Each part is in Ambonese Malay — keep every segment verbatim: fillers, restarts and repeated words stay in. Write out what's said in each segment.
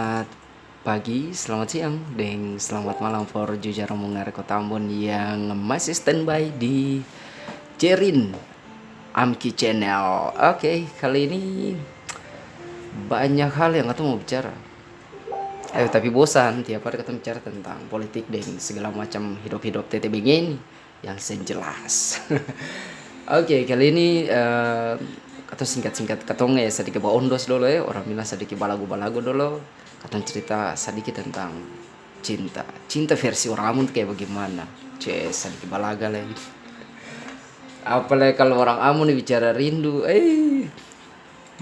Selamat pagi, selamat siang, deng selamat malam for Jujar Mungare Kota Ambon yang masih standby di Cerin Amki Channel. Oke, kali ini banyak hal yang katong mau bicara. Eh, tapi bosan, tiap hari katong bicara tentang politik deng segala macam hidop-hidop tete begini yang seng jelas. Oke, kali ini, eh, katong singkat-singkat, katong, eh, sadiki baondos dolo, eh. Orang bilang sadiki balagu-balagu dolo. Katong cerita sadiki tentang cinta. Cinta versi orang Ambon tu kaya bagimana? Cie, sadiki balaga lai. Apalai kalo orang Ambon ni bicara rindu, eh,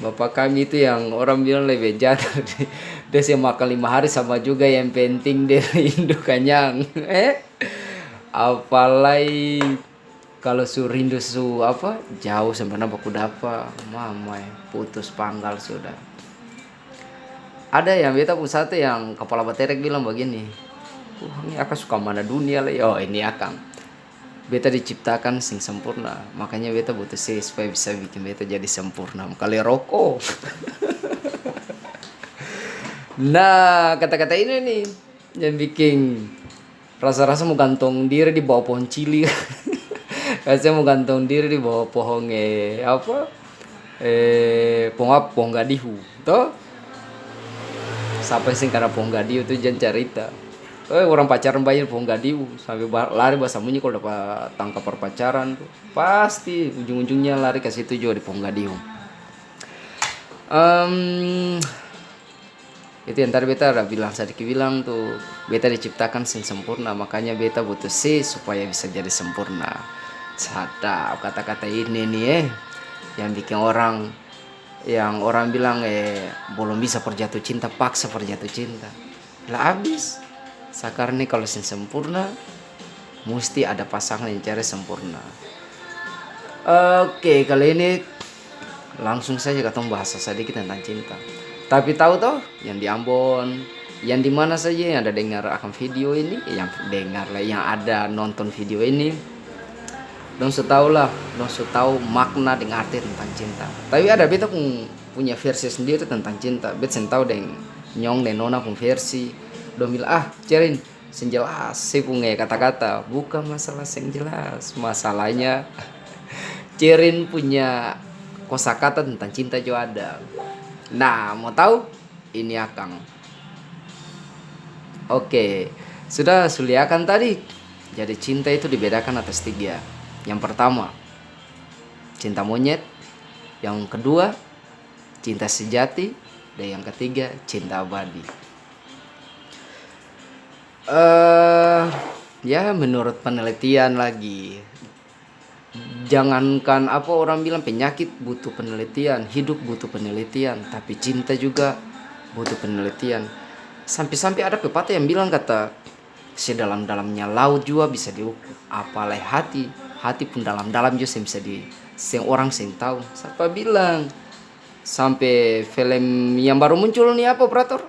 bapa kami itu yang orang bilang lebe jahat. Dia seng makan lima hari sama juga, yang penting dia rindu kanyang. Eh? Apalai kalo su rindu su apa, jauh seng pernah baku dapa, mamae, putus panggal sudah. Ada yang beta pung satu yang kapala baterek bilang bagini, "Wah, ini akang su kamana dunia lai?" Oh, ini akang. Beta diciptakan seng sempurna, makanya beta butuh se supaya bisa biking beta jadi sempurna. Kali roko. Nah, kata-kata ini nih yang biking rasa-rasa mo gantong diri di bawa pohong cili. Rasa mo gantong diri di bawa pohong, eh, apa, eh, pohong apa? Pohong gadihu, to? Sapa seng kana pohong gadihu tu jang carita. Eh, orang pacaran banya pohong gadihu, sampe ba-, lari basambunyi kalo dapa tangka par pacaran tu. Pasti ujung-ujungnya lari ka situ jua di pohong gadihu. Em, Itu yang tadi beta ada bilang, sadiki bilang tu, beta diciptakan seng sempurna, makanya beta butuh se supaya bisa jadi sempurna. Sadap kata-kata ini nih, eh, yang biking orang, yang orang bilang, eh, "Bolom bisa par jatuh cinta, paksa par jatuh cinta." Lah abis. Sakarang nih kalo seng sempurna, musti ada pasangan yang cari sempurna. Oke, kali ini langsung saja katong bahas sadiki tentang cinta. Tapi tau to, yang di Ambon, yang di mana saja yang ada dengar akang video ini, yang dengar lah, yang ada nonton video ini, dong su tau lah, dong su tau makna deng arti tentang cinta. Tapi ada beta pung, punya versi sendiri tentang cinta. Beta seng tau deng nyong deng nona pung versi. Dong bilang, "Ah, Cerin, seng jelas se pung, eh, kata-kata." Bukan masalah seng jelas, masalahnya Cerin punya kosakata tentang cinta jua ada. Nah, mo tau? Ini akang. Oke, sudah su lia akang tadi. Jadi cinta itu dibedakan atas tiga. Yang pertama, cinta monyet. Yang kedua, cinta sejati. Dan yang ketiga, cinta abadi. Eh, ya, menurut penelitian lagi, jangankan apa orang bilang penyakit butuh penelitian, hidup butuh penelitian, tapi cinta juga butuh penelitian. Sampe-sampe ada pepatah yang bilang kata, "Sedalam-dalamnya laut jua bisa diukur, apalai hati, hati pung dalam-dalam jua seng bisa di, seng orang seng tau." Sapa bilang? Sampe film yang baru muncul ni apa, operator?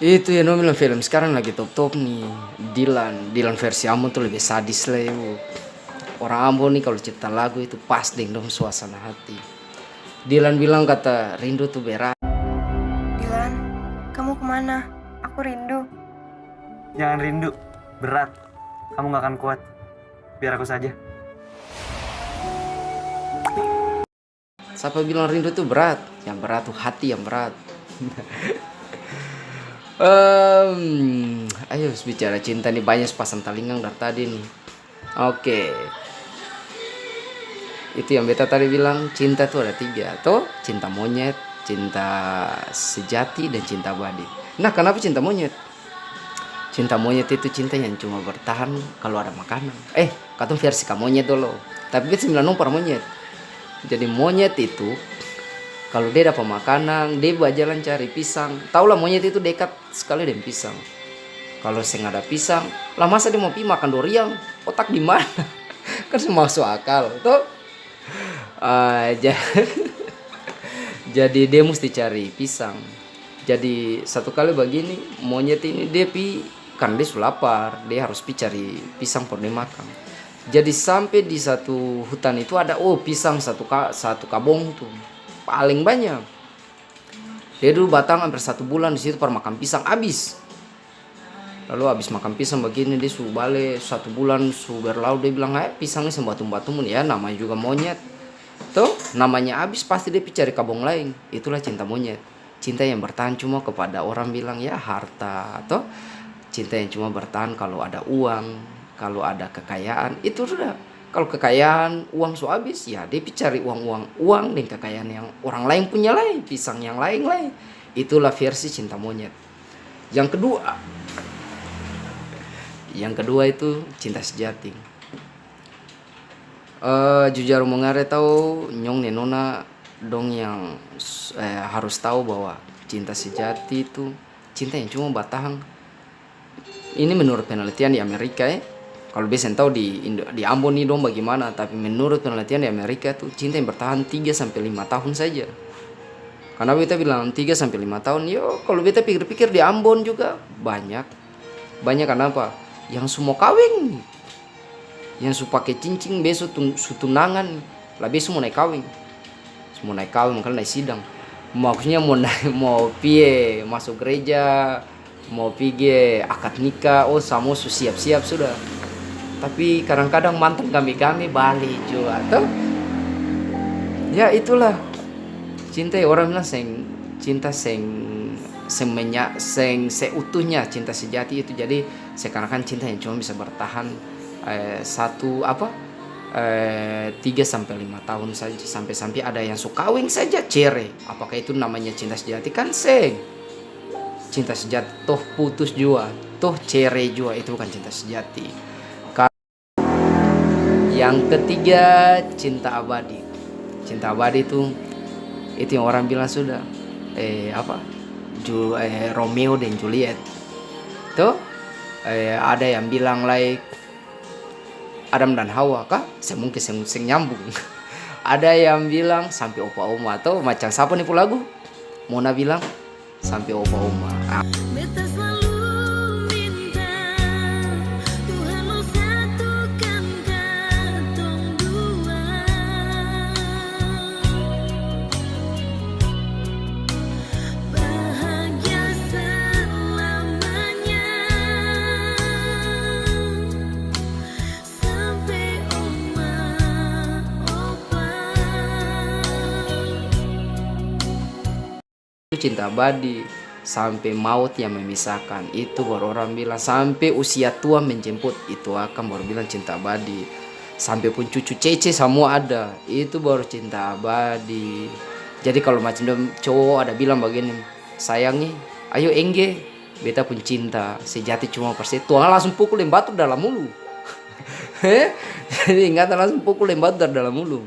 Itu yang dong bilang film skarang lagi top-top ni, Dilan, Dilan versi Ambon tu lebe sadis lai, bu. Orang Ambon ni kalo cipta lagu itu pas deng dong suasana hati. Dilan bilang kata, "Rindu tu berat." Dilan, kamu kemana? Aku rindu. Jangan rindu, berat. Kamu gak akan kuat. Biar aku saja. Sapa bilang rindu tu berat? Yang berat tu hati yang berat. Em, ayo, bicara cinta ni, banya su pasang talingang dari tadi ni. Oke. Itu yang beta tadi bilang, cinta tu ada tiga, to? Cinta monyet, cinta sejati, dan cinta abadi. Nah, kenapa cinta monyet? Cinta monyet itu cinta yang cuma bertahan kalo ada makanang. Eh, katong versi ka monyet dolo. Tapi beta seng bilang dong par monyet. Jadi monyet itu, kalo dia dapa makanang, dia bajalang cari pisang. Tau lah monyet itu dekat skali deng pisang. Kalo seng ada pisang, lah masa dia mo pi makan doriang? Otak di mana? Kan seng maso akal, to? Ah, ja-, jadi dia musti cari pisang. Jadi satu kali bagini, monyet ini dia pi, karna dia su lapar, dia harus pi cari pisang par dia makang. Jadi sampe di satu hutan itu ada, oh, pisang satu ka-, satu kabong tu, paleng banya. Dia dulu batahang amper satu bulan di situ par makang pisang, abis. Lalu abis makang pisang bagini, dia su bale satu bulan su berlalu, dia bilang, "Hai, pisang ni seng batumbu-batumbu ni ya, namanya juga monyet. Toh, namanya abis, pasti dia pi cari kabong laeng." Itulah cinta monyet. Cinta yang bertahan cuma kepada orang bilang, ya, harta, toh. Cinta yang cuma bertahan kalau ada uang, kalau ada kekayaan, itu sudah. Kalau kekayaan, uang su abis, ya dia pi cari uang, uang, uang deng kekayaan yang orang laeng punya lai, pisang yang laeng lai. Itulah versi cinta monyet. Yang kedua, yang kedua itu cinta sejati. Eh, Jujaro Mongare tau, nyong deng nona dong yang s-, eh, harus tau bahwa cinta sejati itu cinta yang cuma batahang. Ini menurut penelitian di Amerika, eh. Kalo beta seng tau di Indo-, di Ambon ni dong bagimana, tapi menurut penelitian di Amerika tu, cinta yang bertahan tiga sampe lima tahun saja. Kanapa beta bilang tiga sampe lima tahun? Yo, kalo beta pikir-pikir di Ambon juga banyak. Banyak kanapa? Yang su mo kaweng. Yang su pake cincin, beso tun-, su tunangan, la beso mo nae kaweng. Su mo nae kaweng, makanya nae sidang. Maksudnya mo nae, mo pie maso gereja, mo pigi akad nikah, oh, samua su siap-siap sudah. Tapi kadang-kadang mantan game-game bale jua, to? Ya, itulah. Cinta, orang bilang seng, cinta seng, seng menya-, seng seutuhnya cinta sejati itu. Jadi, seakan-akan cinta yang cuma bisa bertahan, eh, satu, apa, eh, tiga sampe lima tahun saja, sampe-sampe ada yang su kaweng saja cere. Apakah itu namanya cinta sejati? Kan seng. Cinta sejati toh putus jua, toh cere jua, itu bukan cinta sejati. Ka-, yang ketiga, cinta abadi. Cinta abadi itu, itu yang orang bilang sudah, eh, apa, Ju-, eh, Romeo dan Juliet. Toh, eh, ada yang bilang lai Adam dan Hawa kah? Seng mungkin, seng, seng nyambung. Ada yang bilang sampe opa oma, to macam sapa ni pung lagu? Mona bilang, sampe opa oma. Ah. Beta slalu minta Tuhan mo satukan katong dua. Bahagia selamanya. Sampe oma, opa. Itu cinta abadi, sampe maut yang memisahkan. Itu baru orang bilang, sampe usia tua menjemput, itu akang baru bilang cinta abadi. Sampe pung cucu cece samua ada, itu baru cinta abadi. Jadi, kalo macam dong cowo ada bilang bagini, "Sayang e, ayo engge." Beta pung cinta sejati cuma par se-, tuangalla langsung pukul deng batu dalam mulu. He? Jadi ingatan langsung pukul deng batu dari dalam mulu.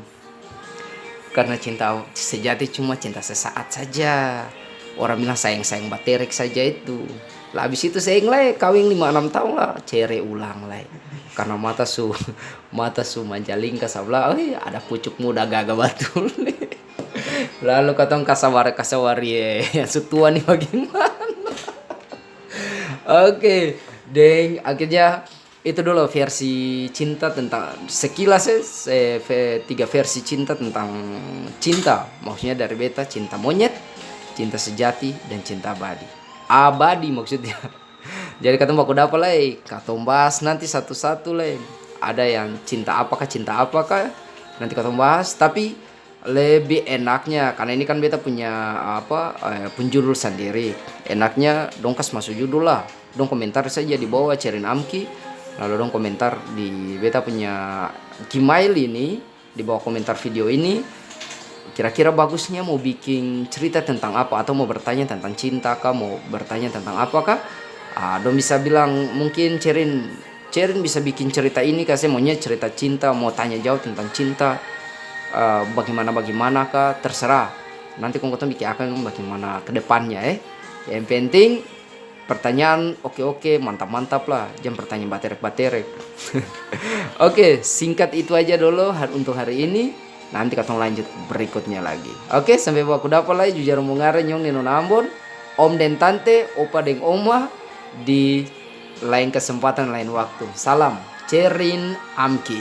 Karna cinta sejati cuma cinta sesaat saja. Orang bilang sayang-sayang baterek saja itu. Lah abis itu seng lai, kaweng lima anam taong lah, cere ulang lai. Karna mata su, mata su manjalingka sabla, "Oi, ada pucuk muda gaga batul ni." Lalu katong kasawar-kasawar, ye, yang su tua ni bagimana? Oke, deng akhirnya itu dolo versi cinta tentang, sekilas, eh, se-, ve-, tiga versi cinta tentang cinta. Maksudnya dari beta, cinta monyet, cinta sejati, dan cinta abadi. Abadi maksudnya. Jadi katong baku dapa lai, katong bahas nanti satu-satu lai. Ada yang cinta apakah, cinta apakah, nanti katong bahas. Tapi lebih enaknya, karna ini kan beta punya, apa, eh, pung judul sandiri. Enaknya dong kas maso judul lah. Dong komentar saja di bawah Cerin Amki. Lalu dong komentar di beta punya Gmail ini. Di bawah komentar video ini, kira-kira bagusnya mo biking cerita tentang apa, atau mo bertanya tentang cinta ka, mo bertanya tentang apa ka, ah, dong bisa bilang, mungkin Cerin, Cerin bisa biking cerita ini ka, se maunya cerita cinta, mo tanya jawab tentang cinta, eh, bagimana-bagimana ka, terserah. Nanti kong katong biking akang bagimana ke depannya, eh. Yang penting, pertanyaan oke-oke, mantap-mantap lah, jang pertanyaan baterek-baterek. Oke, singkat itu aja dolo har-, untuk hari ini. Nanti katong lanjut berikutnya lagi. Oke, sampe baku dapa lai, Jujaro Mongare, nyong deng nona Ambon, om deng tante, opa deng oma, di laeng kesempatan, laeng waktu. Salam, Cerin Amki.